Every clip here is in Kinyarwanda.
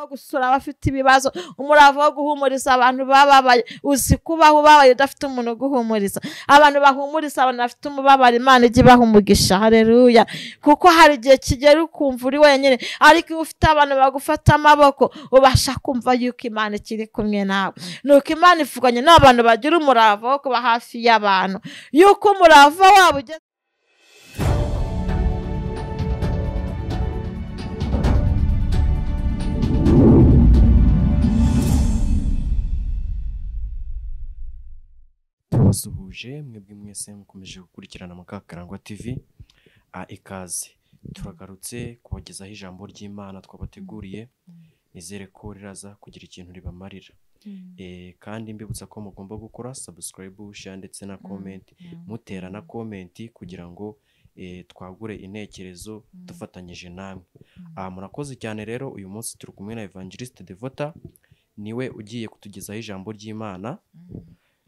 Wo gusura abafite ibibazo, umurava wo guhumuriza abantu bababaye. Uzi kubaho ubabaye udafite umuntu uguhumuriza. Abantu bahumuriza abantu bafite umubabaro, Imana ijye ibaha umugisha. Haleluya. Kuko hari igihe kigera ukumva uri wenyine, ariko iyo ufite abantu bagufata amaboko ubasha kumva yuko Imana ikiri kumwe nawe. Nuko Imana ivuganye n'abantu bagira umurava wo kuba hafi y'abantu, yuko umurava wabo ugeze. Tubasuhuje mwebwe mwese mukomeje gukurikirana Mukakarangwa TV. Ikaze turagarutse kubagezaho ijambo ry'Imana twabateguriye, nizere ko riraza kugira ikintu ribamarira. Kandi mbibutsa ko mugomba gukora subscribe, share ndetse na comment, mutera na comment kugira ngo twagure intekerezo dufatanyije namwe. Murakoze cyane. Rero uyu munsi turi kumwe na Evangeliste Devota, niwe ugiye kutugezaho ijambo ry'Imana.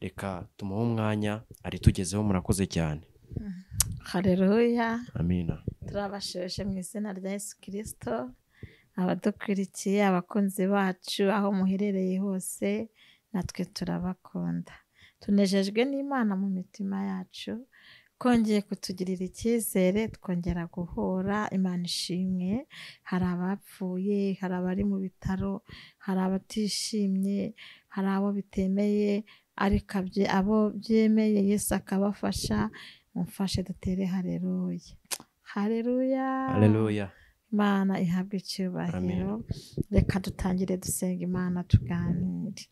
Reka tumuhe umwanya aritugezeho. Murakoze cyane. Haleluya. Amina. Turabashoje mu izina rya Yesu Kristo, abadukurikiye, abakunzi bacu aho muherereye hose, natwe turabakunda. Tunejejwe n'Imana mu mitima yacu, kongeye kutugirira icyizere, twongera guhura. Imana ishimwe. Hari abapfuye, hari abari mu bitaro, hari abatishimye, hari abo bitemeye, ariko abo byemeye Yesu akabafasha. Mumfashe dutere haleluya. Haleluya. Haleluya. Imana ihabwe icyubahiro. Reka dutangire dusenga Imana, tuganire.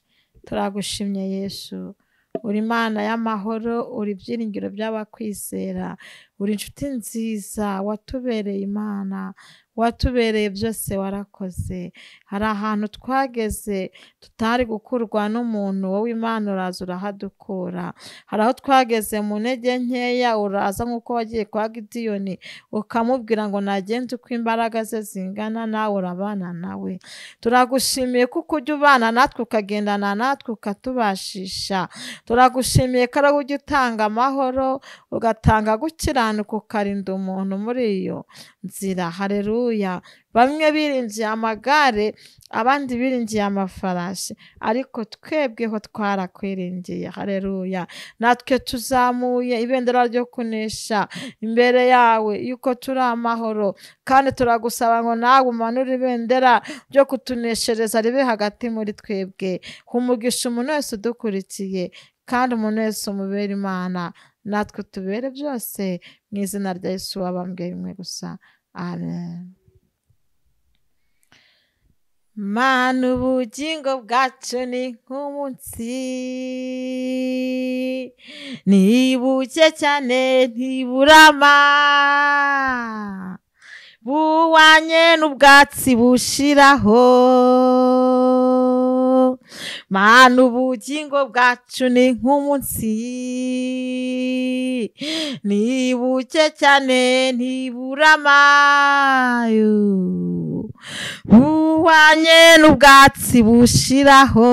Turagushimye Yesu, uri Imana y'amahoro, uri ibyiringiro by'abakwizera, uri inshuti nziza, watubereye Imana, watubereye byose, warakoze. Hari ahantu twageze tutari gukurwa n'umuntu, wowe Imana uraza urahadukura. Hari aho twageze mu ntege nkeya, uraza nk'uko wagiye kwa Gidiyoni ukamubwira ngo nagenze uko imbaraga ze zingana, nawe urabana nawe. Turagushimiye kuko ujya ubana natwe, ukagendana natwe, ukatubashisha. Turagushimiye ko ari ujya utanga amahoro, ugatanga gukiranuka, ukarinda umuntu muri iyo nzira. Haleluya. Bamwe biringiye amagare, abandi biringiye amafarashi, ariko twebweho twarakwiringiye. Haleluya. Natwe tuzamuye ibendera ryo kunesha imbere yawe, yuko turi amahoro, kandi turagusaba ngo nawe umanure ibendera ryo kutuneshereza ribe hagati muri twebwe. Umugisha umuntu wese udukurikiye, kandi umuntu wese umubere Imana, natwe tubere byose mu izina rya Yesu wabambwe rimwe gusa. Amen. Mana, ubugingo bwacu ni nk'umunsi, ni buke cyane ntiburama, buwanye n'ubwatsi bushiraho. Mana, ubugingo bwacu ni nk'umunsi, ni buke cyane ntiburama, buhwanye n'ubwatsi bushiraho.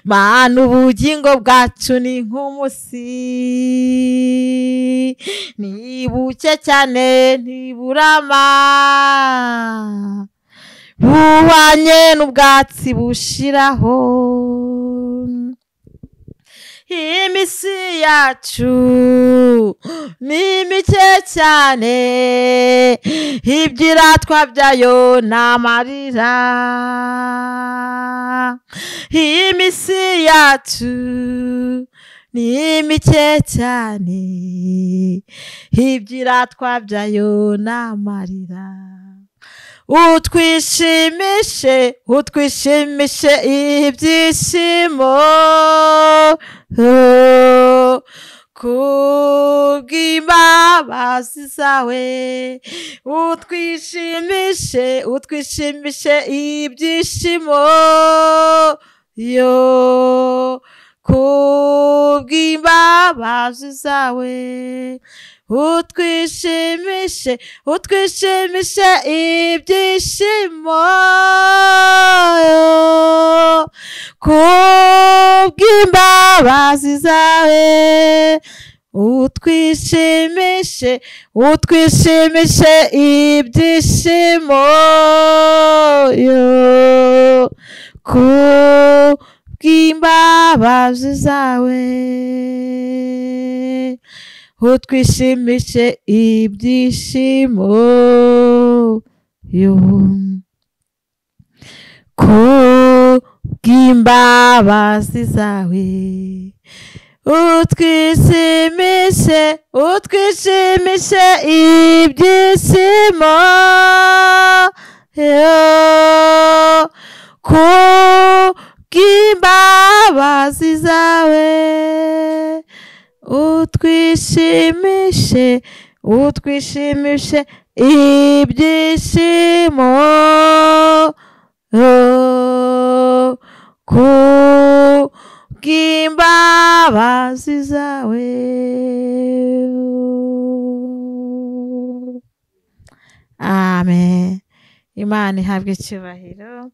Mana, ubugingo bwacu ni nk'umunsi, ni buke cyane ntiburama, buhwanye n'ubwatsi bushiraho. Imisi yacu ni mike cyane, ibyiratwa byayo ni amarira. Imisi yacu ni mike cyane, ibyiratwa byayo ni amarira. Utwishimishe, utwishimishe ibyishimo kubw'imbabazi zawe. Utwishimishe, utwishimishe ibyishimo yo kubw'imbabazi zawe. Utwishimishe, utwishimishe ibyishimo kubw'imbabazi zawe. Utwishimishe, utwishimishe ibyishimo yo kubw'imbabazi zawe. Utwishimishe ibyishimo yo kubw'imbabazi zawe. Utwishimishe, utwishimishe ibyishimo yo kubw'imbabazi zawe. Utwishimishe, utwishimishe ibyishimo kubw'imbabazi zawe. Amen. Imana ihabwe icyubahiro.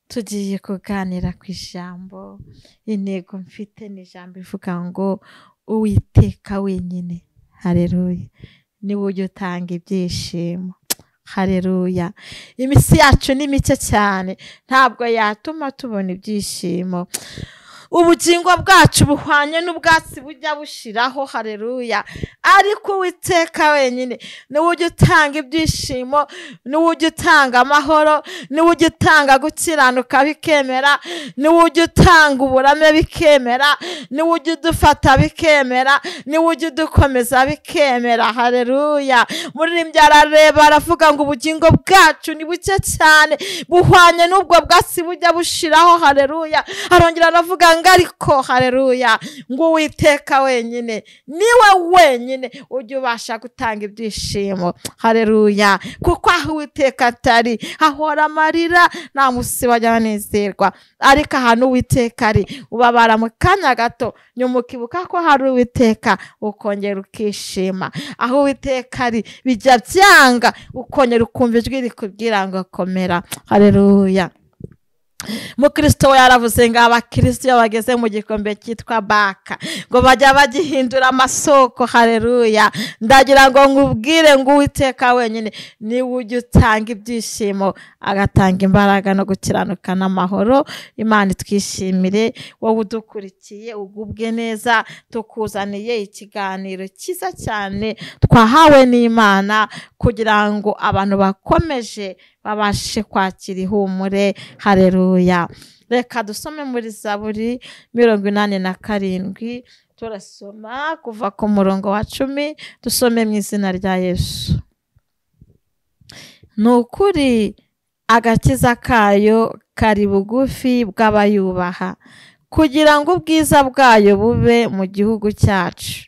Tugiye kuganira ku ijambo. Intego mfite ni ijambo ivuga ngo Uwiteka wenyine, haleluya, niwe ujya utanga ibyishimo. Haleluya. Iminsi yacu ni mike cyane, ntabwo yatuma tubona ibyishimo. Ubugingo bwacu buhwanye n'ubwatsi bujya bushiraho, haleluya. Ariko Uwiteka wenyine niwe ujya utanga ibyishimo, niwe ujya utanga amahoro, niwe ujya utanga gukiranuka bikemera, niwe ujya utanga uburame bikemera, niwe ujya udufata bikemera, niwe ujya udukomeza bikemera. Haleluya. Muririmbyi arareba aravuga ngo ubugingo bwacu ni buke cyane, buhwanye n'ubwo bwatsi bujya bushiraho. Haleluya. Arongera aravuga ngo ariko, haleluya, ngo Uwiteka wenyine niwe wenyine ujya ubasha gutanga ibyishimo. Haleluya. Kuko aho Uwiteka atari hahora amarira, nta musi wajya banezerwa. Ariko ahantu Uwiteka ari ubabara mu kanya gato, nyuma ukibuka ko hari Uwiteka ukongera ukishima. Aho Uwiteka ari bijya byanga, ukongera ukumva ijwi rikubwira ngo komera. Haleluya. Mukristo we yaravuze ngo abakristo iyo bageze mu gikombe cyitwa Baka ngo bajya bagihindura amasoko. Haleluya. Ndagira ngo nkubwire ngo Uwiteka wenyine niwe ujya utanga ibyishimo, agatanga imbaraga no gukiranuka n'amahoro. Imana itwishimire, wowe udukurikiye ugubwe neza. Tukuzaniye ikiganiro cyiza cyane twahawe n'Imana kugira ngo abantu bakomeje babashe kwakira ihumure. Haleluya. Reka dusome muri Zaburi 87, turasoma kuva ku murongo wa 10, dusome mu izina rya Yesu. Ni ukuri agakiza kayo kari bugufi bw'abayubaha, kugira ngo ubwiza bwayo bube mu gihugu cyacu.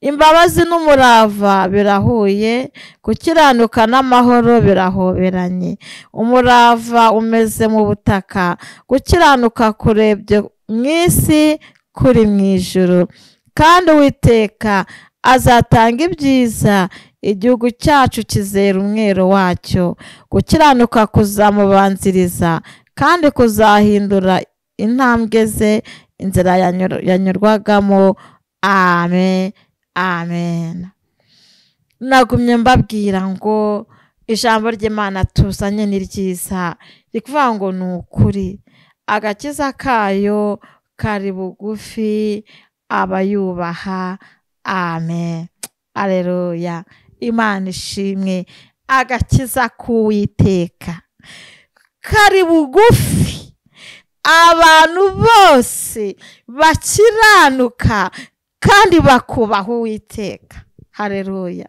Imbabazi n'umurava birahuye, gukiranuka n'amahoro birahoberanye. Umurava umeze mu butaka, gukiranuka kurebye mu isi kuri mu ijuru. Kandi Uwiteka azatanga ibyiza, igihugu cyacu kizera umwero wacyo. Gukiranuka kuzamubanziriza, kandi kuzahindura intambwe ze inzira yanyurwagamo. Amen. Amen. Nagumye mbabwira ngo ijambo ry'Imana tuzanye ni ryiza, rikuvuga ngo ni ukuri agakiza kayo kari bugufi abayubaha. Amen. Haleluya. Imana ishimwe. Agakiza k'Uwiteka kari bugufi abantu bose bakiranuka kandi bakubaha Uwiteka. Haleluya.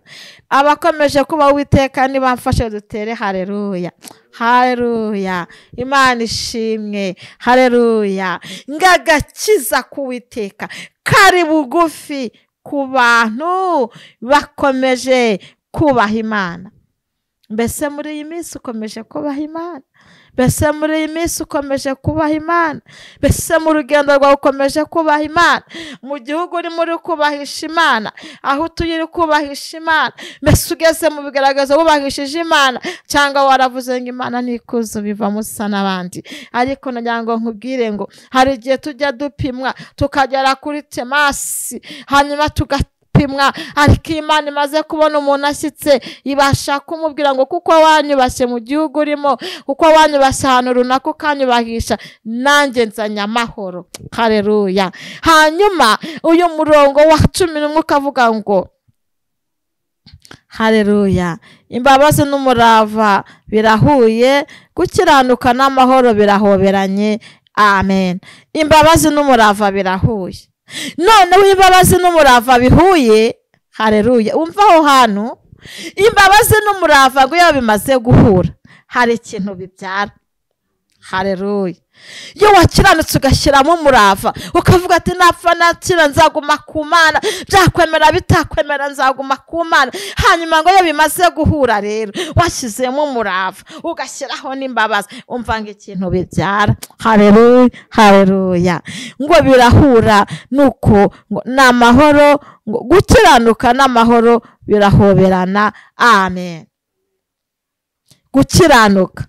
Abakomeje kuba Uwiteka nibamfashe dutere haleluya. Haleluya. Imana ishimwe. Haleluya. Ngagakiza k'Uwiteka kari bugufi ku bantu bakomeje kubaha Imana. Mbese muri iyi minsi ukomeje kubaha Imana? Mbese muri iyi minsi ukomeje kubaha Imana? Mbese mu rugendo rwawe ukomeje kubaha Imana? Mu gihugu urimo uri kubahisha Imana? Aho utuye uri kubahisha Imana? Mbese ugeze mu bigaragazo wubahishije Imana, cyangwa waravuze ngo Imana ntikuzo bivamo usa n'abandi? Ariko nagira ngo nkubwire ngo hari igihe tujya dupimwa tukagera kuri temasi, hanyuma gupimwa. Ariko Imana imaze kubona umuntu ashyitse, ibasha kumubwira ngo kuko wanyubashye mu gihugu urimo, kuko wanyubashye ahantu runaka ukanyubahisha, nanjye nzanye amahoro. Haleluya. Hanyuma uyu murongo wa 11 ukavuga ngo haleluya, imbabazi n'umurava birahuye, gukiranuka n'amahoro birahoberanye. Amen. Imbabazi n'umurava birahuye. Noneho imbabazi n'umurava bihuye, haleluya, umva aho hantu imbabazi n'umurava ngo iyo bimaze guhura hari ikintu bibyara. Haleluya. Iyo wakiranutse ugashyiramo umurava, ukavuga ati napfa nakira nzaguma ku Mana, byakwemera bitakwemera nzaguma ku Mana. Hanyuma ngo iyo bimaze guhura rero washyizemo umurava ugashyiraho n'imbabazi, umva ngo ikintu bibyara. Haleluya, haleluya. Ngo birahura, nuko ngo n'amahoro, ngo gukiranuka n'amahoro birahoberana. Amen. Gukiranuka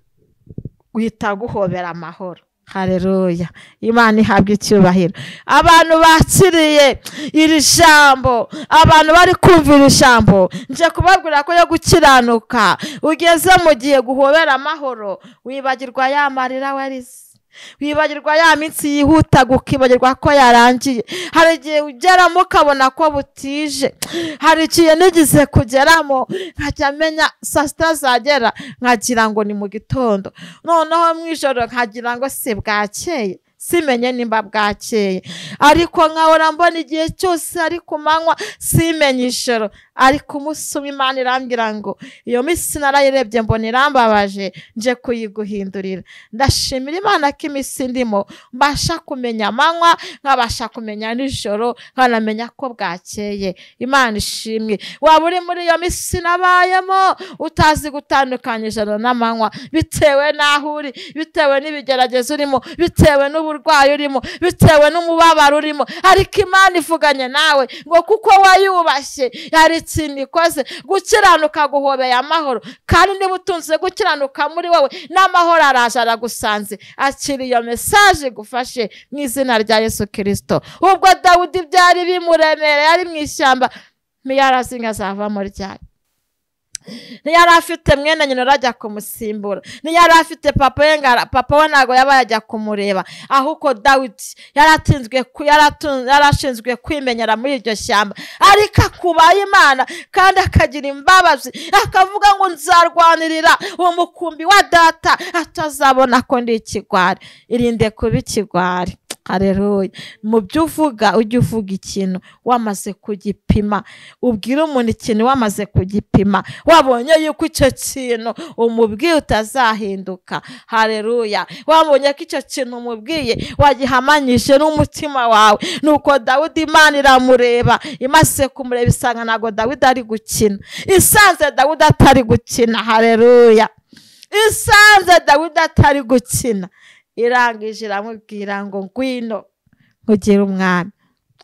guhita guhobera amahoro. Haleluya. Imana ihabwe icyubahiro. Abantu bakiriye iri jambo, abantu bari kumva iri jambo, nje kubabwira ko yo gukiranuka ugeze mu gihe guhobera amahoro, wibagirwa ya marira warize, wibagirwa ya minsi yihuta, ukibagirwa ko yarangiye. Hari igihe ugeramo ukabona ko butije. Hari igihe nigize kugeramo nkajya menya saa sita zagera nkagira ngo ni mu gitondo, noneho mu ijoro nkagira ngo si bwakeye, simenye nimba bwakeye, ariko nkahora mbona igihe cyose ari ku manywa, simenye ijoro. Ariko umunsi umwe Imana irambwira ngo iyo minsi narayirebye mbona irambabaje, nje kuyiguhindurira. Ndashimira Imana ko iminsi ndimo mbasha kumenya amanywa, nkabasha kumenya nijoro, nkanamenya ko bwakeye. Imana ishimwe. Waba uri muri iyo minsi nabayemo utazi gutandukanya ijoro n'amanywa, bitewe n'aho uri, bitewe n'ibigeragezo urimo, bitewe n'uburwayi urimo, bitewe n'umubabaro urimo, ariko Imana ivuganye nawe ngo kuko wayubashye hari ikintu ikoze. Gukiranuka guhobeye amahoro, kandi niba utunze gukiranuka muri wowe, n'amahoro araje aragusanze. Akira iyo message igufashe mu izina rya Yesu Kristo. Ubwo Dawudi byari bimuremereye ari mu ishyamba, ntiyarazi ngo azavamo ryari, ntiyari afite mwene nyina urajya kumusimbura, ntiyari afite papa we, papa we ntabwo yaba yajya kumureba. Ahubwo Dawidi yarashinzwe kwimenyera muri iryo shyamba, ariko akubaha Imana kandi akagira imbabazi, akavuga ngo nzarwanirira umukumbi wa data atazabona ko ndi ikigwari. Irinde kuba ikigwari. Haleluya. Mu byo uvuga ujye uvuga ikintu wamaze kugipima, ubwire umuntu ikintu wamaze kugipima, wabonye yuko icyo kintu umubwiye utazahinduka. Haleluya. Wabonye ko icyo kintu umubwiye wagihamanyije n'umutima wawe. Nuko Dawidi Imana iramureba, imaze kumureba isanga ntabwo Dawidi ari gukina, isanze Dawidi atari gukina. Haleluya. Isanze Dawidi atari gukina, irangije iramubwira ngo ngwino nkugire umwami.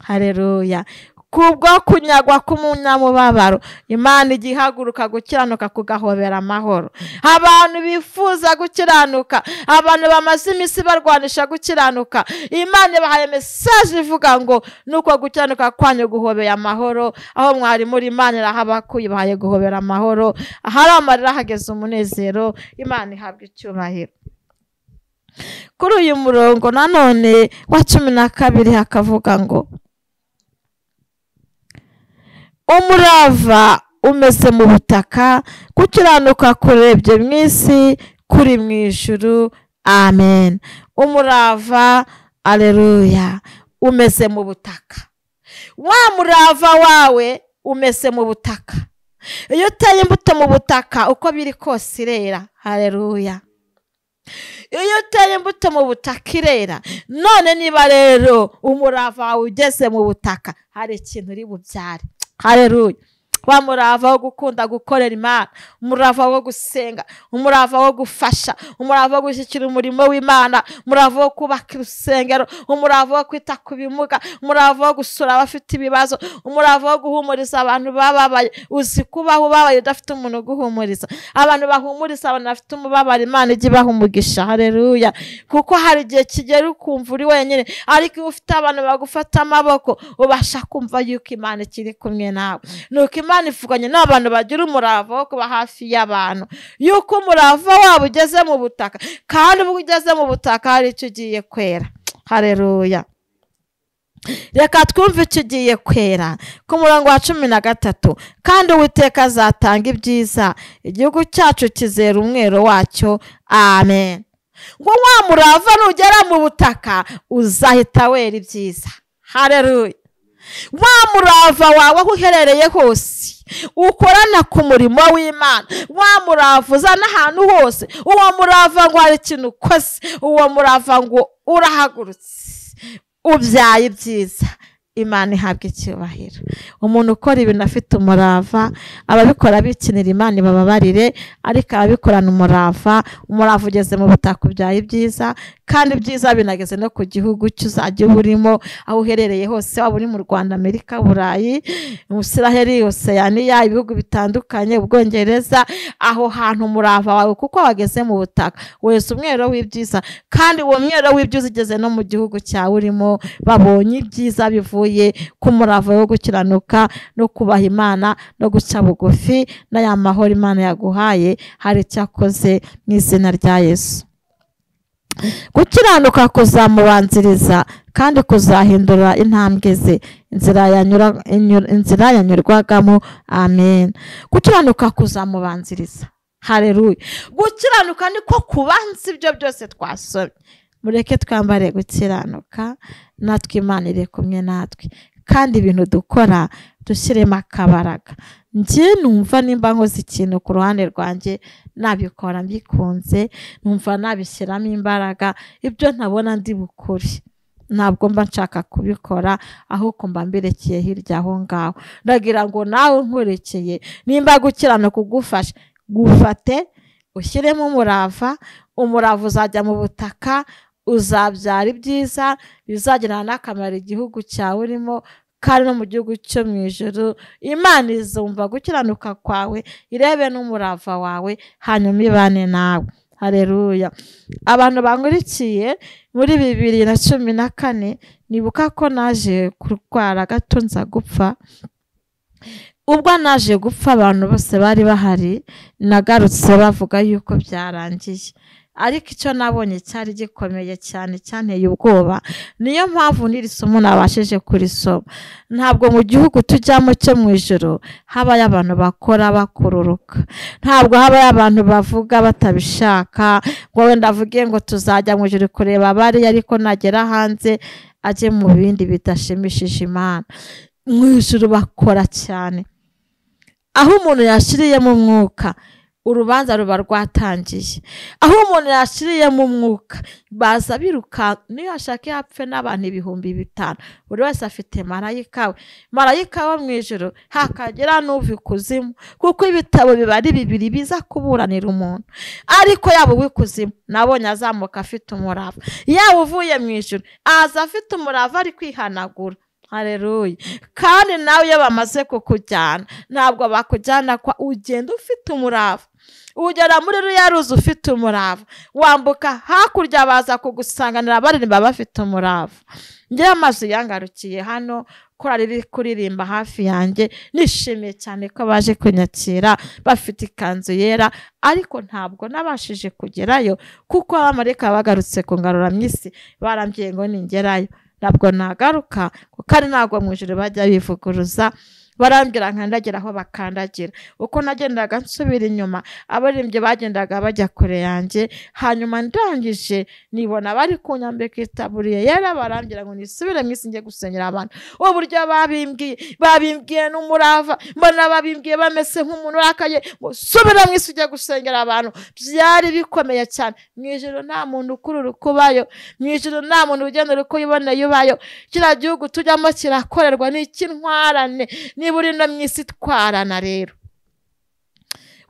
Haleluya. Kubwo kunyagwa k'umunyamubabaro, Imana igihaguruka gukiranuka kugahobera amahoro. Abantu bifuza gukiranuka, abantu bamaze iminsi barwanisha gukiranuka, Imana ibahaye message ivuga ngo nuko gukiranuka kwanyu guhobeye amahoro. Aho mwari muri Imana irahabakuye, ibahaye guhobera amahoro. Ahari amarira hageze umunezero. Imana ihabwa icyubahiro. Kuri uyu murongo nanone wa 12 hakavuga ngo umurava umeze mu butaka, gukiranuka kurebye mu isi kuri mu ijuru. Amen. Umurava, aleluya, umeze mu butaka. Wa murava wawe umeze mu butaka. Iyo uteye imbuto mu butaka uko biri kose irera. Haleluya. Iyo uteye imbuto mu butaka irera. None niba rero umurava wawe ugeze mu butaka, hari ikintu uri bubyare. Haleluya. Wa murava wo gukunda gukorera Imana, umurava wo gusenga, umurava wo gufasha, umurava wo gushyikira umurimo w'Imana, umurava wo kubaka urusengero, umurava wo kwita ku bimuga, umurava wo gusura abafite ibibazo, umurava wo guhumuriza abantu bababaye. Uzi kubaho ubabaye udafite umuntu uguhumuriza. Abantu bahumuriza abantu bafite umubabaro, Imana ijye ibaha umugisha. Haleluya. Kuko hari igihe kigera ukumva uri wenyine, ariko iyo ufite abantu bagufata amaboko ubasha kumva yuko Imana ikiri kumwe nawe. Nuko Imana ivuganye n'abantu bagira umurava wo kuba hafi y'abantu, yuko umurava wabo ugeze mu butaka, kandi ubwo ugeze mu butaka hari icyo ugiye kwera. Haleluya. Reka twumve icyo ugiye kwera ku murongo wa 13. Kandi Uwiteka azatanga ibyiza, igihugu cyacu kizera umwero wacyo. Amen. Ngo wa murava nugera mu butaka uzahita wera ibyiza. Haleluya. Wa murava wawe aho uherereye hose ukorana ku murimo w'Imana, wa murava uzana ahantu hose, uwo murava ngo hari ikintu ukoze, uwo murava ngo urahagurutse, ubyaye ibyiza. Imana ihabwa icyubahiro. Umuntu ukora ibintu afite umurava, ababikora bikinira Imana ibababarire, ariko ababikorana umurava, umurava ugeze mu butaka ubyaye ibyiza, kandi ibyiza binageze no ku gihugu cy'uzajya urimo, aho uherereye hose, waba uri mu Rwanda, Amerika, Burayi, Israheli, Oceania, ibihugu bitandukanye, Ubwongereza, aho hantu umurava wawe kuko wageze mu butaka wese umwero w'ibyiza, kandi uwo mwero w'ibyiza ugeze no mu gihugu cyawe urimo, babonye ibyiza bivuye ku murava wo gukiranuka no kubaha Imana no guca bugufi, n'aya mahoro Imana yaguhaye hari icyakoze mu izina rya Yesu. Gukiranuka kuzamubanziriza kandi kuzahindura intambwe ze, inzira yanyurwagamo. Amen. Gukiranuka kuzamubanziriza. Haleluya. Gukiranuka niko kubanza ibyo byose twasomye. Mureke twambare gukiranuka, natwe Imana iri kumwe natwe, kandi ibintu dukora dushyiremo akabaraga. Njye numva nimba nkoze ikintu ku ruhande rwanjye nabikora mbikunze, numva nabishyiramo imbaraga, ibyo ntabona ndi bukore ntabwo mba nshaka kubikora, ahubwo mba mbirekeye hirya aho ngaho. Ndagira ngo nawe nkurekeye, nimba gukiranuka kugufasha, gufate ushyiremo umurava, umurava uzajya mu butaka, uzabyara ibyiza bizagirana n'akamaro igihugu cyawe urimo, kandi no mu gihugu cyo mu ijuru. Imana izumva gukiranuka kwawe, irebe n'umurava wawe, hanyuma ibane nawe. Haleluya. Abantu bankurikiye muri 2014, nibuka ko naje kurwara gato nza gupfa. Ubwo naje gupfa abantu bose bari bahari, nagarutse bavuga yuko byarangiye. Ariko icyo nabonye cyari gikomeye cyane, cyanteye ubwoba. Niyo mpamvu n'iri somo nabashije kurisoma. Ntabwo mu gihugu tujyamo cyo mu ijuru habayo abantu bakora bakururuka, ntabwo habayo abantu bavuga batabishaka, ngo wenda avuge ngo tuzajya mu ijuru kureba abari, ariko nagera hanze ajye mu bindi bidashimishije Imana. Mu ijuru bakora cyane, aho umuntu yashiriyemo umwuka urubanza ruba rwatangiye. Aho umuntu yashiriyemo umwuka baza biruka, niyo ashaka yapfe n'abantu 5000, buri wese afite marayika we. Marayika wo mu ijuru hakagera n'uva ikuzimu, kuko ibitabo biba ari bibiri biza kuburanira umuntu. Ariko yaba uw'ikuzimu nabonye azamuka afite umurava, yaba uvuye mu ijuru aza afite umurava ari kwihanagura. Haleluya. Kandi nawe iyo bamaze kukujyana ntabwo bakujyana kwa, ugenda ufite umurava, ugera muri ruriya ruzi ufite umurava, wambuka hakurya baza kugusanganira baririmba bafite umurava. Ngira amazu yangarukiye hano, korali iri kuririmba hafi yanjye, nishimiye cyane ko baje kunyakira bafite ikanzu yera, ariko ntabwo nabashije kugerayo kuko abamarayika bagarutse kungarura mu isi, barambwiye ngo ningerayo ntabwo nagaruka, kuko ari ntabwo mu ijuru bajya bivuguruza. Barambwira nkandagira aho bakandagira. Uko nagendaga nsubira inyuma, abaririmbyi bagendaga bajya kure yanjye, hanyuma ndangije nibona bari kunyambika itaburiye yera, barambwira ngo nisubire mu isi njye gusenyera abantu. Uburyo babimbwiye n'umurava, mbona babimbwiye bameze nk'umuntu urakaye, ngo subira mu isi ujye gusengera abantu. Byari bikomeye cyane. Mu ijuru nta muntu ukurura ukubayo, mu ijuru nta muntu ugendera uko yiboneye ubayo. Kiriya gihugu tujyamo kirakorerwa n'icy'intwarane. Niba uri no mu isi twarana rero,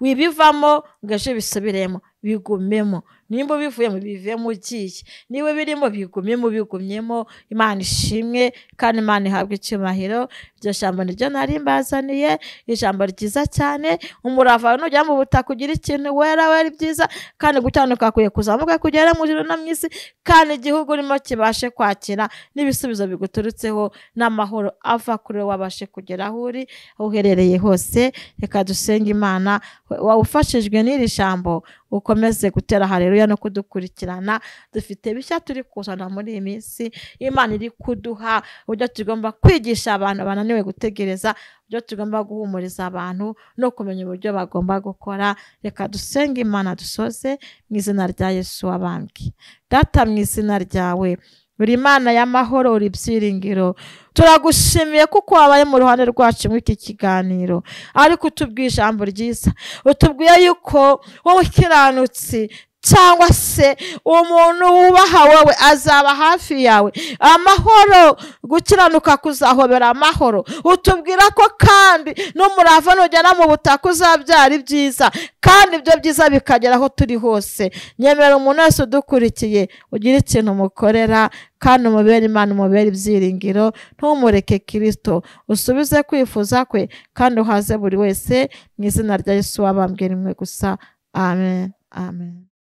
wibivamo ngo ejo bisubiremo, bigumemo. Nimba ubivuyemo bivemo ugiye, niba birimo bigumemo bigumyemo. Imana ishimwe kandi Imana ihabwe icyubahiro. Iryo jambo niryo nari mbazaniye, ijambo ryiza cyane. Umurava nujya mu butaka ugira ikintu wera wera ibyiza, kandi gutandukana kwiye kuzamuka kugera mu ijuru no mu isi, kandi igihugu urimo kibashe kwakira n'ibisubizo biguturutseho n'amahoro ava kuri wowe wabashe kugera aho uri, aho uherereye hose. Reka dusenge Imana. Wawufashijwe n'iri jambo ukomeze gutera haleluya no kudukurikirana. Dufite bishya turi kuzana muri iyi minsi, Imana iri kuduha uburyo tugomba kwigisha abantu bananiwe gutegereza, uburyo tugomba guhumuriza abantu no kumenya uburyo bagomba gukora. Reka dusenge Imana dusoze mu izina rya Yesu wabambwe. Data, mu izina ryawe, uri Imana y'amahoro, uri ibyiringiro. Turagushimiye kuko wabaye mu ruhande rwacu muri iki kiganiro, ariko utubwiye ijambo ryiza, utubwiye yuko wowe ukiranutsi cyangwa se umuntu wubaha wowe azaba hafi yawe. Amahoro, gukiranuka kuzahobera amahoro. Utubwira ko kandi n'umurava nugera mu butaka uzabyara ibyiza, kandi ibyo byiza bikagera aho turi hose. Nyemera umuntu wese udukurikiye ugire ikintu umukorera, kandi umubere Imana, umubere ibyiringiro. Ntumureke Kristo, usubize kwifuza kwe kandi uhaze buri wese mu izina rya Yesu wabambwe rimwe gusa. Amen, amen.